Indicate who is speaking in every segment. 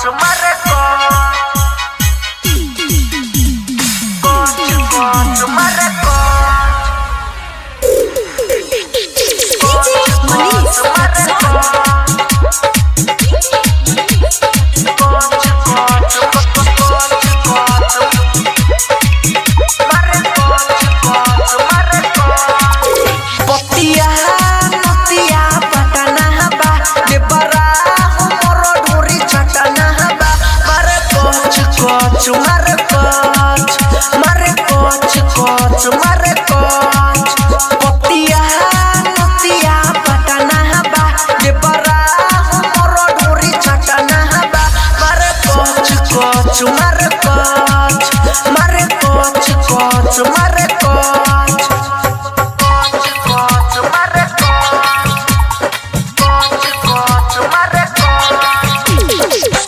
Speaker 1: कच मारे कच कच कच मारे कच
Speaker 2: DJ Manish Raxaul.
Speaker 1: पतिया नतिया पटना बा देबरा हमर ढोरी चटना बा मारे कच कच मारे कच मारे कच कच मारे कच पतिया नतिया पटना बा देबरा हमर ढोरी चटना बा मारे कच कच मारे कच मारे कच कच मारे कच कच मारे कच कच मारे कच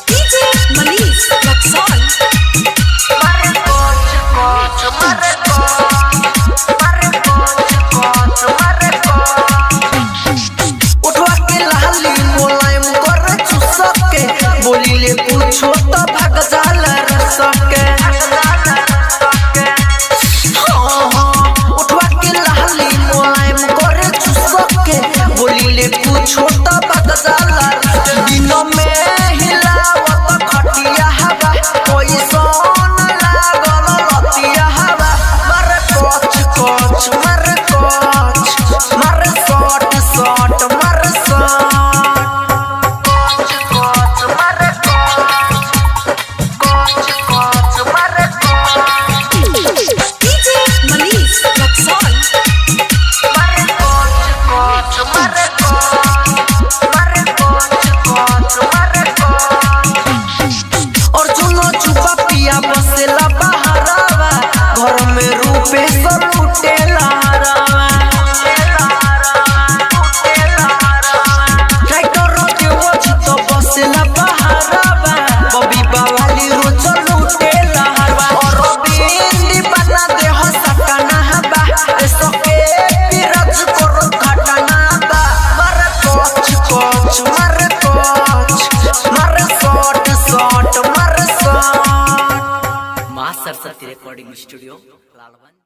Speaker 2: DJ Manish Raxaul.
Speaker 1: मारे कच कच मारे कच मारे कच कच मारे कच उठवा के लाली मुलायम कर चुसक के बोली ले पूछो तो भाग जाला रसक के हाँ, हाँ, उठवा के लाली मुलायम कर चुसक के बोली ले पूछो तो भाग जाला दिनों में हिलावत खटिया हवा कोई सोन लागल लतिया हवा मारे कच कच मारे कच मारे सट सट मारे सट कच कच मारे कच कच कच मारे कच
Speaker 2: DJ Manish Raxaul.
Speaker 1: मारे कच कच मारे कच मारे कच कच मारे कच और चुनो चुपा पिया बसेला बहारावा घर में रूपे सब लुटेला हरावा ट्रैक्टर देवो तो बसेला बहारावा बबी बावाली रोज लुटेला हरवा और बिंदी बना दे हो सटना बा ए सके पिरज करो घटना बा मारे कच कच मारे कच मारे सट सट मारे सट
Speaker 3: माँ सरस्वती रिकॉर्डिंग स्टूडियो लालगंज।